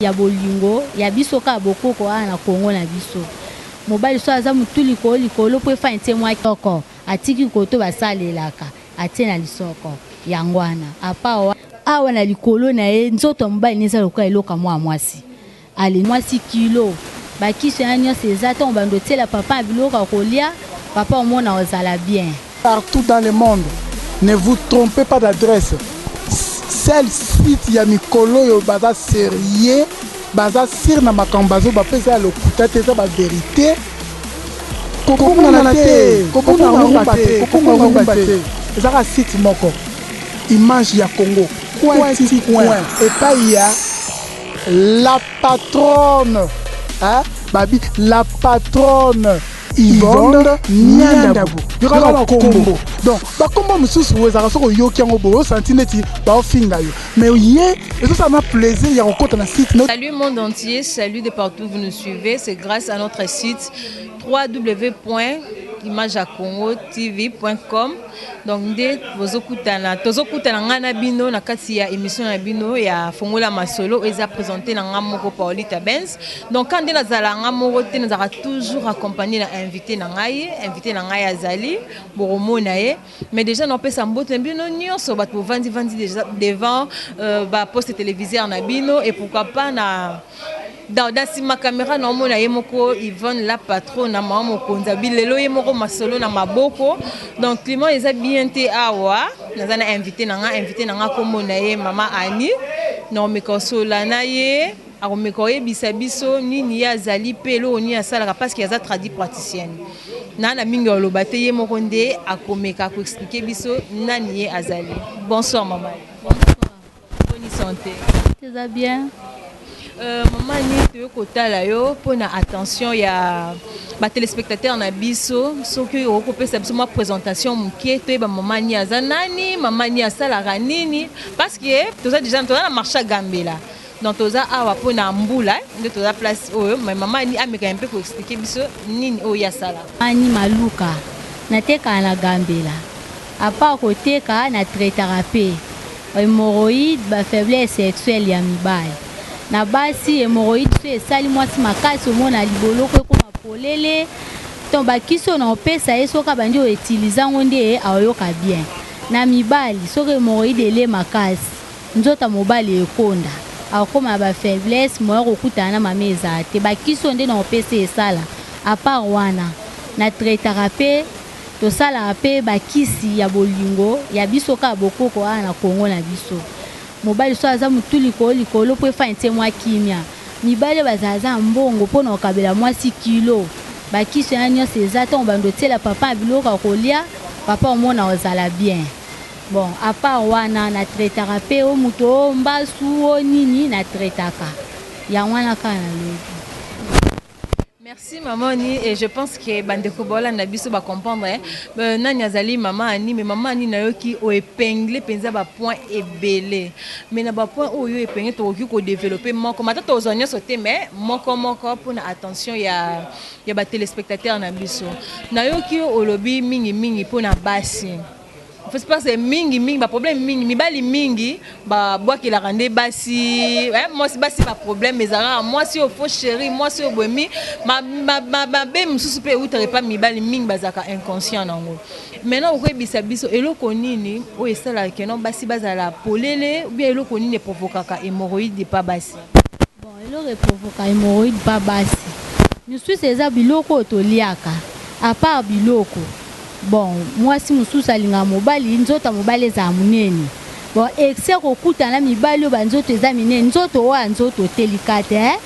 Ya bolingo ya biso kaka bokoko awa na Congo na biso. Mobali soki aza mutu likolo likolo po efanda etie mwa kitoko atiki koto basalelaka atie na lisoko yango wana a part awa na likolo na ye nzoto ya mobali ne eza lokola eloko ya mwana mwasi ale mwasi kilo ba kisi wana nionso eza tango obanda otiela papa na biloko ya kolia papa omona ozala bien. Partout dans le monde ne vous trompez pas d'adresse seul site ya mikolo oyo baza serieux baza sur na makambo bazo ba pesa ya lokuta te eza ba verite kobungana te kobunga rumba te kobunga rumba te eza kaka site moko image ya Congo coin ti coin epai ya la patronne hein babi la patronne Yvonne Niandabu yoka bakombo donc bakombo mosusu ezalaka soki oyoki yango boye osanti neti baofinga yo mais ye ezosala na plaisir ya kokota na site. Salut monde entier, salut de partout où vous nous suivez, c'est grâce à notre site www.imageacongotv.com. Donc nde bozokutana, tozokutana ngai na bino na kati ya émission na bino ya Fongola Masolo eza présenté na ngai moko Paolita Benz. Donc quand nde nazala ngai moko te, nazalaka toujours accompagné na invité na ngai, invité na ngai azali bokomona ye. Mais déjà napesa mbote na bino nyonso bato bovandi vandi déjà devant ba poste téléviseur na bino et pourquoi pas na dans nsima caméra naomona ye moko Yvonne la patronne na mama mokonzi abi lelo ye moko masolo na maboko. Donc climat eza bien te awa, naza na invité na nga, invité na nga kombo na ye mama Annie. Naomeka osola na ye, akomeka oyebisa biso nini ye azali mpe eloko nini asalaka, parce que aza tradipraticienne. Na mingi oloba te, ye moko nde akomeka koexpliquer biso nani ye azali. Bonsoir mama. Bonsoir. Boni santé? Eza bien. Mama Annie, toyei kotala yo mpona attention ya batéléspectateur na biso. Soki okoki kopesa biso mwa présentation moke, toyeba mama Annie aza nani, mama Annie asalaka nini, parce que toza déjà, toza na marché Gambela, donc toza awa mpona mbula nde toza place oyo. Mais mama Annie amekaka mpe koexpliquer biso nini oyo asala. Annie Maluka, natekaka na Gambela. À part koteka, natraitaka mpe hémorroïde, bafaiblesse sexuelle ya mibali na basi. Hémorroïde so esali mwasi makasi, omona liboloko ekoma polele. To bakisi oyo na opesa ye, soki abandi outiliser yango nde aoyoka bien. Na mibali, soki hémorroïde ele makasi, nzoto ya mobali ekonda, akóma na bafaiblesse, moya kokutana na mama ezala te. Bakisi oyo nde na opesa esala. À part wana, natraitaka mpe, tosalaka mpe bakisi ya bolingo ya biso kaka bokoko awa na Kongo na biso. Mobali so aza motu likolo likolo mpo efanda tie mwa kimia, mibali oyo bazala aza na mbongo mpona kokabela mwasi kilo, bakisi wana nyonso eza ntango bando otiela papa na biloko ya kolia, papa omona ozala bien. Bon, à part wana, natraitaka mpe o moto o mbasu o nini, natraitaka yango wana kaka nalobi. Merci maman Annie, et je pense que bandeko bolanda biso ba comprendre hein. Nani azali maman Annie. Mais maman Annie, nayoki o épinglé penza ba point ebele. Mais na ba point oyo épinglé, tokoki ko développer moko. Mata tozwa nyonso te, mais moko moko pour attention ya ba téléspectateurs na biso. Nayoki olobi mingi mingi pour na basi. Faut parce que mingi mingi ba problème mingi, mibali mingi babwakelaka nde basi, mwasi, basi ba problème ezalaka mwasi oyo faux chéri, mwasi oyo boyemi mabe mosusu mpe eutaka epa mibali. Mingi bazalaka inconscient nango. Maintenant okoyebisa biso eloko nini oyo esalaka keno basi bazala polele, ou bien eloko nini eprovokaka hémorroïde epa basi? Bon, eloko eprovoka hémorroïde pa basi misusu eza biloko oyo toliaka. À part biloko, bon, mwasi mosusu alingaka mobali nzoto ya mobali ezala monene. Bon, excès kokutana na mibali oyo banzoto eza minene, nzoto oyo ya nzoto otelika te,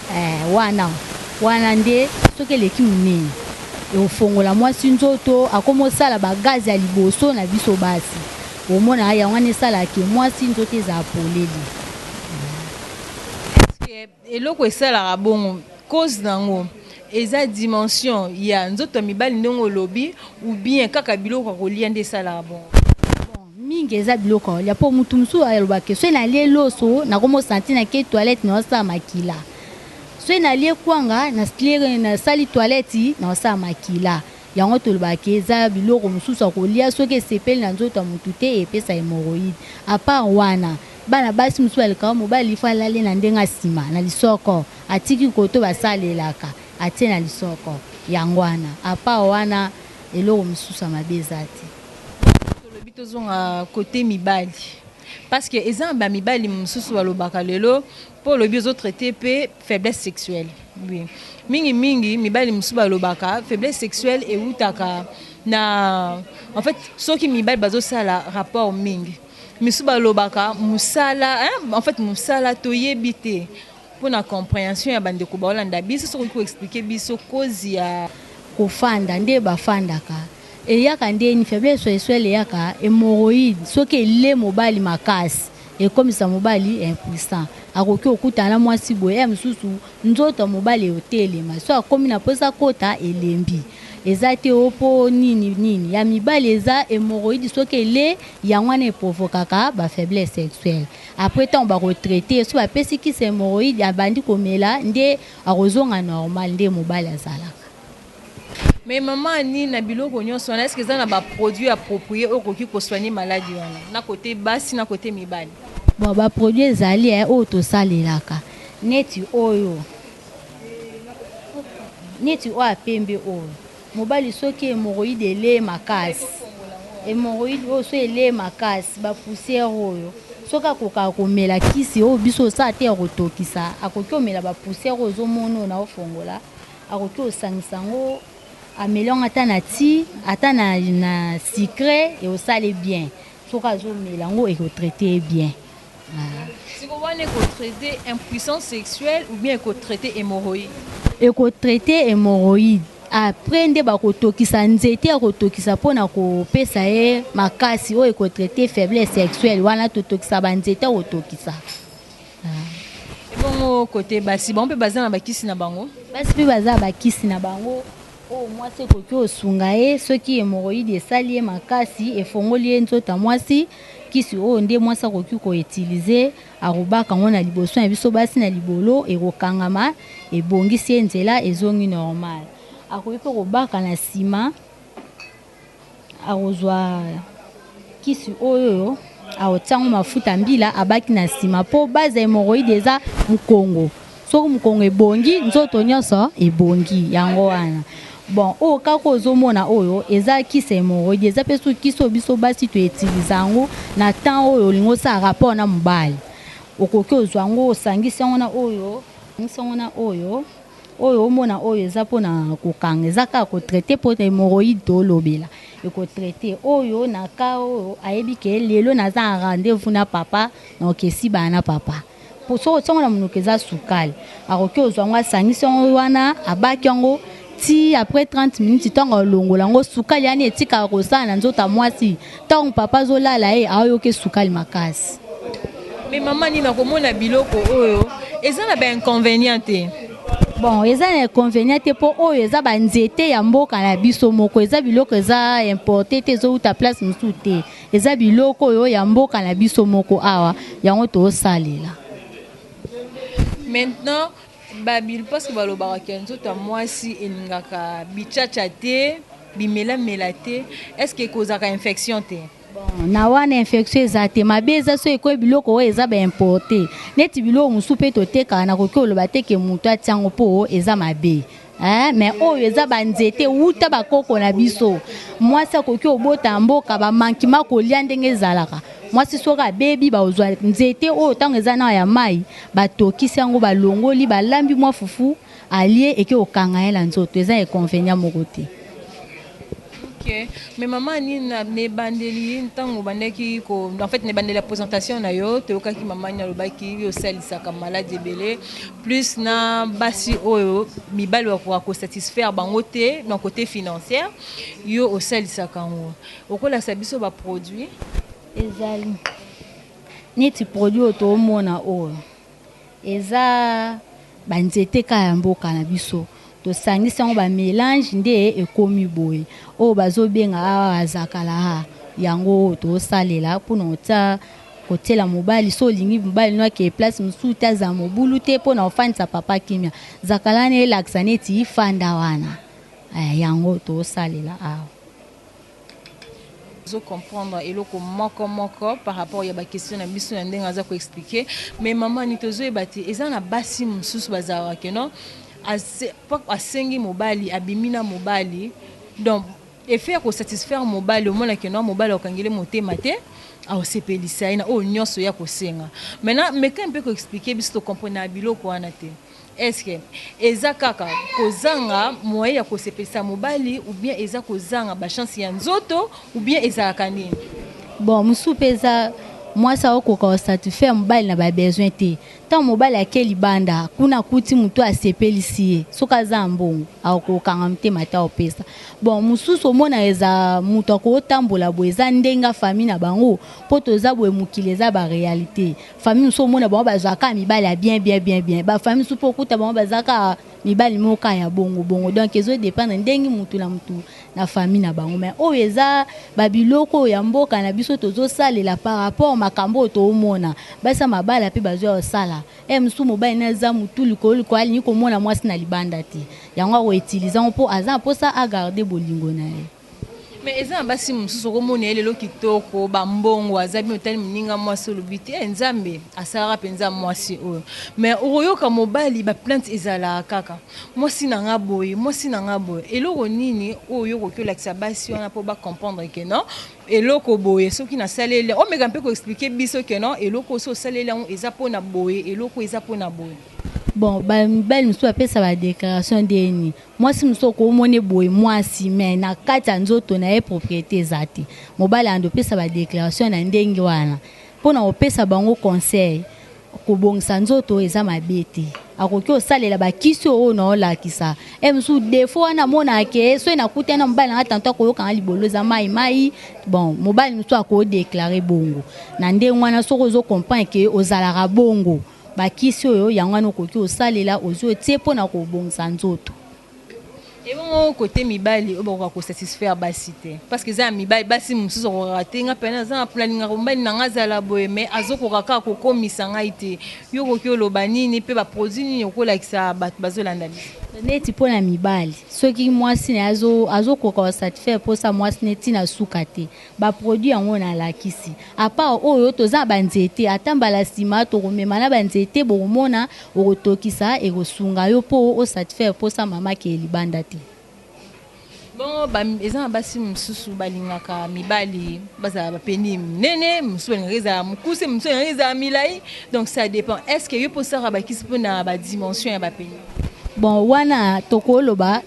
wana wana nde soki eleki monene, eofongola mwasi nzoto, akómi osala bagaz ya liboso na biso basi. Omona yango wana esalaka mwasi nzoto ezala polele. Eloko esalaka bongo, cause nango eza dimension ya nzoto ya mibali ndenge olobi, ou bien kaka biloko ya kolia nde esalaka bongo? Bon, mingi eza biloko ya kolia, mpo motu mosusu alobaka soki nalie loso, nakomi osentir nake toilette, naosala makila. Soki nalie kwanga, nasali toilette, naosala makila. Yango tolobaka eza biloko mosusu ya kolia, soki esepeli na nzoto ya motu te, epesa hémorroïde. À part wana, Bana basi mosusu balekaka mobali ifo alali na ndenge ya nsima na lisoko, atiki koto basalelaka, atie na lisoko. Yango wana apa wana eloko mosusu ya mabe eza te. Tolobi tozonga kote mibali, parce que eza na bamibali mosusu balobaka lelo mpo olobi ozotraite mpe faiblesse sexuelle. Oui, mingimingi mibali mosusu balobaka faiblesse sexuelle eutaka na, en fait, soki mibali bazosala rapport mingi, misusu balobaka mosala, hein? En fait, mosala toyebi te. Mpona compréhension ya bandeko baolanda biso, soki koexpliquer biso cause ya kofanda nde bafandaka eyaka ndeni faiblesse sexuelle eyaka hémorroïde. Soki ele mobali makasi, ekomisa mobali impuissant. Akoki okutana na mwasi boye ya mosusu, nzoto ya mobali eotelema, so akomi na mposa kota, elembi. Eza te o mpo nini nini ya mibali, eza hémorroïde. Soki ele, yango wana eprovokaka bafaiblesse sexuelle. Après, ntango bakotraite, so bapesi kisi hémorroïde, abandi komela, nde akozonga normal nde mobali azalaka. Mais mama Ani, na biloko nyonso wana, est-ce eza na baproduit approprié oyo okoki kosoigne maladie wana, na kote basi, na kote mibali? Bon, baproduit ezali oyo tosalelaka, neti oyo, neti oyo apembe oyo. Mobali soki hémorroïde ele makasi, hémorroïde oyo so ele makasi, bapoussière oyo, soki akokaka komela kisi oyo biso osala te ya kotokisa, akoki komela bapoussière oyo ozomona oyo na ofongola, akoki kosangisa yango, ameli yango ata na ti, ata na sucré, eosala bien. Soki azomela yango, ekotraite ye bien. Siko wana ekotraite impuissance sexuelle ou bien ekotraite hémorroïde? Ekotraite hémorroïde. Après nde bakotokisa nzete ya kotokisa mpona kopesa ye makasi oyo ekotraite faiblesse sexuelle. Wana totokisa banzete ya kotokisa. Ebongo kote basi, bango mpe baza na bakisi na bango? Basi mpe baza na bakisi na bango oyo mwasi ekoki kosunga ye. Soki hémorroïde esali ye makasi, efongoli ye nzoto ya mwasi, kisi oyo nde mwasi akoki koutiliser. Akobaka yango na liboso na biso basi na libolo, ekokangama, ebongisi ye nzela, ezongi normal. Akoki mpe kobaka na nsima, akozwa kisi oyo, akotia yango mafuta mbila, abaki na nsima, mpo base ya hémorroïde eza mokongo. Soki mokongo ebongi, nzoto nyonso ebongi. Yango wana, bon, oyo kaka ozomona oyo eza kisi ya hémorroïde. Eza mpe soki kisi oyo biso basi toutiliser yango na temps oyo olingi osala rapport na mobali, okoki ozwa yango, osangisi yango na oyo, osangisi yango na oyo. Oyo omona oyo eza mpona kokanga, eza kaka kotraite mpo hémorroïde tolobela. Ekotraite oyo na ka oyo ayebi ke lelo naza na rendez-vous na papa, naoke esibana na papa. Po soki otiango na monoko, eza sukali. Akoki ozwa yango, asangisi yango wana, abaki yango ti après 30 minutes. Ntango alongola yango, sukali yani etikaka kosala na nzoto ya mwasi. Ntango papa azolala ye, aoyoki sukali makasi. Mais mama Nini, nakomona biloko oyo eza na bainconvénient te? Bon, eza na inconvénient te, mpo oyo eza banzete ya mboka na biso moko. Eza biloko eza importé te, ezowuta place mosusu te. Eza biloko oyo ya mboka na biso moko awa, yango tozosalela. Maintenant babil, parce que balobaka ke nzoto ya mwasi elingaka bichacha te, bimelamela te, est ce que ekozaka infection te? Bon, na wana infection eza te. Mabe eza so ekoyi biloko oyo eza baimporté, neti biloko mosusu mpe totekaka. Nakoki koloba te ke moto atiango mpo eza mabe, eh, mais oyo eza banzete wuta bakoko na biso. Mwasi akoki obota mboka, bamankima kolia ndenge ezalaka. Mwasi soki abebi, bazwa nzete oyo ntango eza na ya mai, batokisi yango, balongoli, balambi mwa fufu, alie, eke kokanga ye na nzoto. Eza inconvénient moko te. Ok, mais mama Nini, na ebandeli, ntango obandaki ko, en fait, na ebandeli ya présentation na yo, toyokaki mama Nini alobaki yo osalisaka maladie ebele, plus na basi oyo mibali bakoka kosatisfaire bango te na côté financière, yo osalisaka yango. Okolakisa biso baproduit? Ezali neti produit oyo toomona oyo, eza banzete kaka ya mboka na biso, tosangisi yango, bamélange nde ekomi boye. Oyo bazobenga awa azakala, yango oyo tosalela mpona kotia, kotiela mobali. So olingi mobali no ake place mosusu te, azala mobulu te, mpona kofandisa papa kimia, zakala wana elakisa neti fanda wana. Yango tosalela awa. Tozo comprendre eloko moko moko par rapport ya ba question na biso na ndenge aza ko expliquer. Mais mama Annie, tozoyeba te, eza na basi mosusu bazalaka ke non, asengi mobali, abimi na mobali, donc effet ya kosatisfaire mobali, omona ke non, mobali akokangeli motema te, akosepelisa ye na oyo nyonso ya kosenga. Maintenant, meka mpe koexpliquer biso, tocomprendre na biloko wana te. Est-ce que eza kaka kozanga moyen ya kosepelisa mobali, ou bien eza kozanga bachance ya nzoto, ou bien ezalaka nini? Bon, mosusu mpe eza mwasi akokoka kosatisfaire mobali na babesoin te. Ntango mobali ake libanda kuna, akuti motu asepelisi ye, soki aza na mbongo, akokanga motema te, akopesa. Bon, mosusu omona eza moto akotambola boye, eza ndenge ya famille na bango, mpo toza boye, mokili eza baréalité. Famille mosusu omona bango bazwaka mibali ya bien bien bien bien, bafamille mosusu mpo okuta bango bazalaka mibali moko ya bongo bongo. Donc ezodépendre ndenge mutu na mutu na famille na bango. Mais oyo eza babiloko oyo ya mboka na biso tozosalela par rapport makambo oyo toomona, basi ya mabala mpe bazwa kosala. E mosusu mobali na eza motu likolo likolo, alingi komona mwasi na libanda te, yango akoutiliser yango mpo aza na mposa agarder bolingo na ye. Mais eza na basi mosusu, okomona ye lelo kitoko, bambongo aza bino, otali moninga mwasi, olobi te: "Eh, Nzambe asalaka mpenza mwasi oyo." Mais okoyoka mobali, baplainte ezalaka kaka: "Mwasi na nga boye, mwasi na nga boye." Eloko nini oyo okoki olakisa basi wana mpo bacomprendre ke non, eloko boye soki nasaleli, omeka mpe koexpliquer biso ke non, eloko oso osaleli yango eza mpona boye, eloko eza mpona boye? Bon, bamibali mosusu bapesa badéclaration ndeni. Mwasi mosusu okomona boye mwasi, mais na kati ya nzoto na ye propriété eza te. Mobali ando opesa badéclaration na ndenge wana mpona kopesa bango conseil. Kobongisa nzoto eza mabe te, akoki kosalela bakisi oyo na olakisa e mosusu défaut wana amonaka ke soki nakutani na mobali nanga tanto, akoyokanga libolo eza mai mai. Bon, mobali mosusu akodéclarer bongo na ndenge wana. Soki ozocomprendre ke ozalaka bongo, bakisi oyo yango wana okoki kosalela, ozwi otie mpona kobongisa nzoto. Ebongo kote mibali oyo bakoka kosatisfaire basi te, parce que eza ya mibali, basi mosusu akokaka te. Nga pene aza na nalingaka mobali na nga azala boye, mais azokoka kaka kokomisa ngai te. Yo okoki oloba nini mpe baproduit nini okolakisa bato bazolanda biso? Neti mpo na mibali, soki mwasi na ye azokoka kosatisfaire mposa mwasi neti na suka te, baproduit yango nalakisi. À part oyo, toza na banzete. Ata mbala nsima tokomema na banzete, bokomona, okotokisa, ekosunga yo mpo osatisfaire mposa mama ke libanda te. Bon, eza na basi mosusu balingaka mibali bazala bapeni minene, mosusu balingaka ezala mokuse, mosusu balingaka ezala milai, donc ça dépend. Est ce que yo mpo osalaka bakisi mpona badimension ya bapeni? Bon, wana tokoloba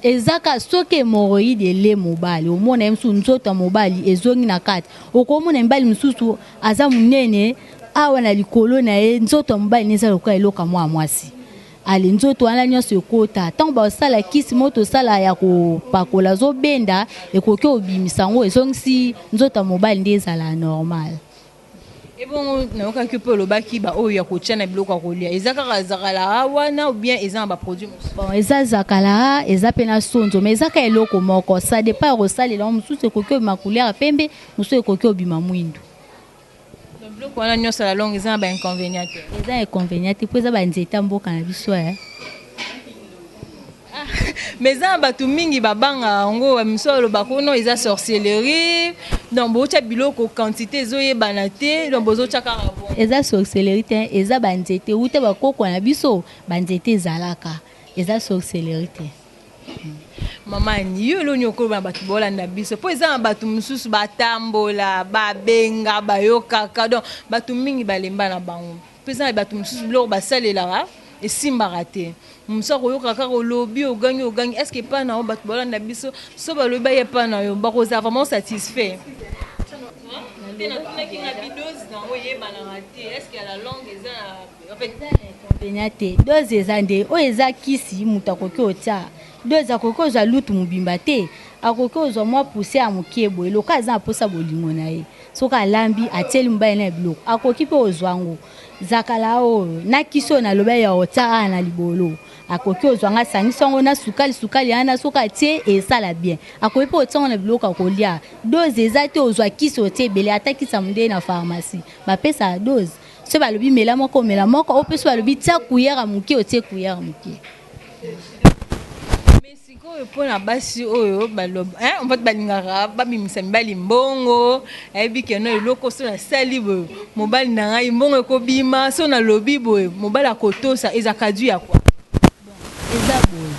eza ka soki hémorroïde ele mobali, omona ye mosusu nzoto ya mobali ezongi na kati. Okomona mibali mosusu aza monene awa na likolo na ye, nzoto ya mobali eza lokola eloko ya mwa mwasi. Ale, nzoto wana nyonso ekota. Ntango basala kisi moko tosala ya kopakola, azobenda, ekoki obimisa yango, ezongisi nzoto ya mobali nde ezala normal. Ebongo nayokaki mpe olobaki baoyo ya kotia na biloko ya kolia, eza kaka zakala wana ou bien eza na baproduit mosusu? Bon, eza zakala, eza mpe na sonzo, mais eza ka eloko moko. Ça dépend ya kosalela yango. Mosusu ekoki obima couleur ya pembe, mosusu ekoki obima mwindu. Donc biloko wana nyonso ya longue eza na bainconvénient te? Eza inconvénient te, mpo eza banzete ya mboka na biso ya. Mais eza na bato mingi babanga yango, miso alobaka ono eza sorcellerie, donc bozotya biloko quantité ezoyebana te, donc bozotya kaka bon. Eza sorcellerie te, eza banzete wuta bakoko na biso, banzete ezalaka, eza sorcellerie te. Mama Ani, yo eloni okoloba na bato bolanda biso, mpo eza na bato mosusu batambola, babenga, bayokaka, donc bato mingi balemba na bango, mpo eza na bato mosusu biloko basalelaka esimbaka te. Mosu akoyoka kaka olobi, ogangi ogangi. Est ce que epai na yo bato bolanda biso so balobi baye epai na yo, bakozala vraiment satisfait te? Natunaki nga bidose nango eyebanaka te, est ce que à la longue eza na en fait? Inconvénient te, dose eza nde oyo eza kisi. Moto akoki otia dose, akoki kozwa lutu mobimba te, akoki kozwa mwa poussière ya moke boye. Loka aza na mposa bolingo na ye, soki alambi, atieli mobali na biloko, akoki mpe kozwa yango. Zakala oyo na kisi oyo naloba ya otia awa na libolo, akoki kozwa ngo, asangisi yango na sukali. Sukali wana soki atie, esala bien. Akoki mpe otia yango na biloko ya kolia. Dose eza te ozwa kisi otie ebele. Ata kisi ya mondele na pharmacie bapesaka dose. Soki balobi mela moko, omela moko. Oyo mpe soki balobi tia cuillère moke, otie cuillère moke. Mais sikoyo, mpona basi oyo baloba, en fait balingaka babimisa mibali mbongo, ayebi keno eloko so nasali boye, mobali na ngai mbongo ekobima, so nalobi boye mobali akotosa, ezaka dû ya kwa? Eza boye,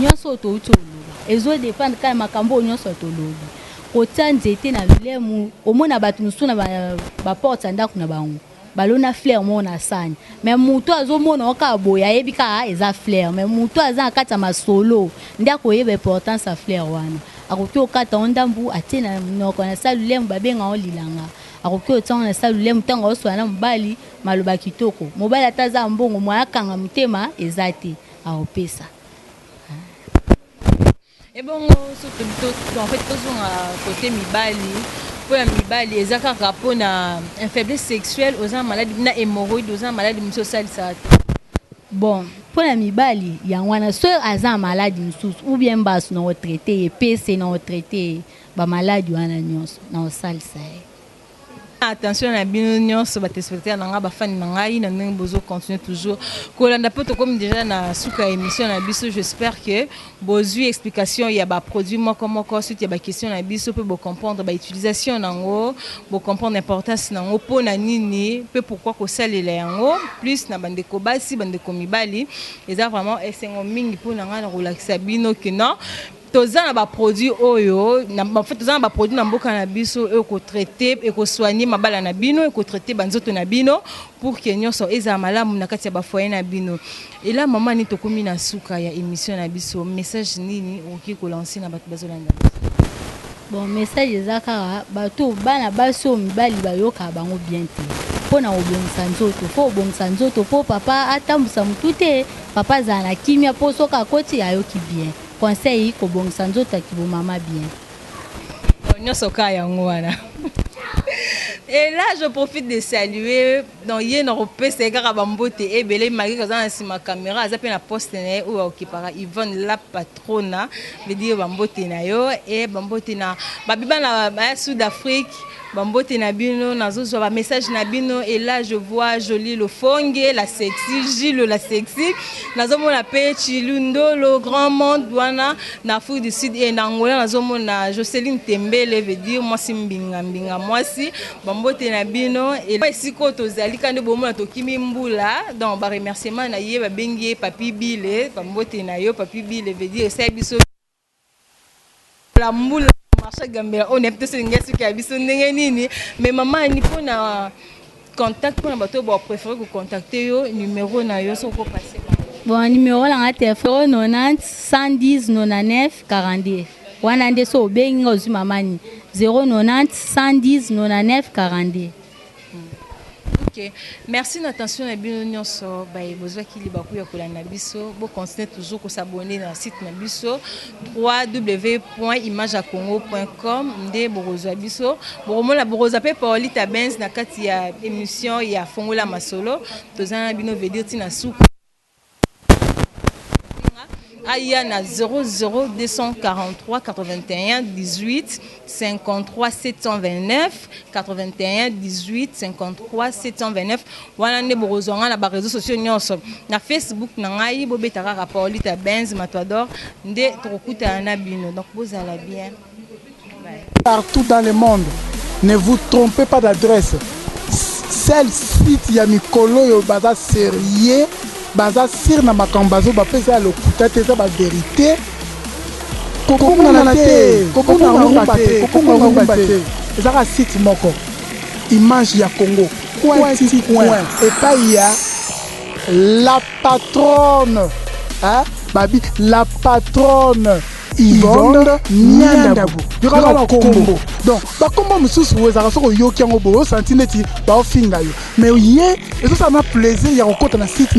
nyonso oyo touti oloba ezodépendre kaka makambo oyo nyonso tolobi. Kotia nzete na lolemu, omona bato mosusu na baporte ya ndako na bango balona fleur moko na sani, mais moto azomona o kaka boye, ayebi kaka eza fleur. Mais moto aza na kati ya masolo nde akoyeba importance ya fleur wana. Akoki kokata ngo ndambu, atie na monoko na sa lolemu, babenga ngo lilanga. Akoki kotia ngo na sa lolemu, ntango aosola na mobali, maloba kitoko. Mobali ata aza mbongo, mwa akanga motema eza te, akopesa. Ebongo so en fait tozonga côté mibali. Mpo ya mibali, eza kaka mpona faiblesse sexuelle, oza na maladi na hémorroïde, oza na maladi mosusu osalisaka te? Bon, mpona mibali yango wana, so aza na maladi mosusu ou bien mbasu, na kotraiter ye, pese na kotraiter ye, bamaladi wana nyonso na kosalisa ye. Attention na bino nyonso, batéléspectateur na ngai, bafani na ngai, na ndenge bozocontinue toujours kolanda, mpo tokomi déjà na suka ya émission na biso. J'espère que bozwi explication ya baproduit moko moko, suite ya baquestion na biso, mpe bocomprendre bautilisation nango, bocomprendre importance nango, mpo na nini mpe pourquoi kosalela yango plus na bandeko basi, bandeko mibali. Eza vraiment esengo mingi mpo na ngai na kolakisa bino ke non, toza na baproduit oyo, en fait toza na baproduit na mboka na biso oyo ekotraiter, ekosoigner mabala na bino, ekotraiter banzoto na bino pour que nyonso ezala malamu na kati ya bafoyer na bino. Ela mama nini, tokomi na suka ya émission na biso. Message nini okoki kolancer na bato bazolanda biso? Bon, message eza kaka bato, bana basi oyo mibali bayokaka bango bien te. Mpo na kobongisa nzoto, mpo kobongisa nzoto, mpo papa atambusa motu te, papa azala na kimia, mpo soki akoti ayoki bien. Conseil, kobongisa nzoto ya kibomama bien. Nyonso kaka yango wana. Et là, je profite de saluer, donc ye na kopesa ye kaka bambote ebele, malgré aza na nsima caméra, aza mpe na poste na ye oyo aokipaka. Yvonne la patrona, veut dire bambote na yo e bambote na babiba na baya Sud Afrique, bambote na bino. Nazozwa bamessage na bino et là je vois Jolie Lofonge la sexy, Gilles la sexy, nazomona mpe Chilundolo grand monde wana na Afrique du Sud e na Angola, nazomona Joceline Tembele, veut dire mwasi mbinga mbinga mwasi, bambote na bino. Esika oyo tozali ka nde bomona tokimi mbula. Donc baremerciement na ye, babengi ye Papi Bile, bambote na yo Papi Bile, veut dire esali biso la mbula marché Gambela oyo nayebi te soki soki ya biso ndenge nini. Mais mama ani, mpona contact, mpona bato oyo bapréféré kocontacter yo, numéro na yo soki okopase? Bon, numéro nanga telefone 90 110 99 42. Wana nde so obengi nga, ozwi mamani, 090 110 99 42. Ok, merci na attention na bino nyonso baye bozwaki libaku ya kolanda biso. Bocontinue toujours kos'abonner na site na biso www.imageacongo.com, nde bokozwa biso, bokomona, bokozwa mpe Paolita Benz na kati ya émission ya Fongola Masolo. Toza na bino, veut dire ntina suka aya na 00 243 81 18 53 729, 81 18 53 729. Wana nde bokozwa ngai na baréseau sociaux nyonso. Na Facebook na ngai, bobeta kaka Paolita Benz Matoador, nde tokokutana na bino. Donc bozala bien. Bye. Partout dans le monde, ne vous trompez pas d'adresse. Seul site ya mikolo oyo baza sérieux, baza sûr na makambo bazoba mpe eza ya lokuta te, eza bavérité. Kokongana te, kokonga ngumba te, kokonga ngumba te. Ezaka site moko, Image ya Congo, coin ti coin, epai ya la patronne, hein? Babi la patronne Yvonne Niandabu. Yokaka bakombo, donc bakombo mosusu ezalaka soki oyoki yango boye, osanti neti baofinga yo, mais ye ezosala na plaisir ya kokɔta na site.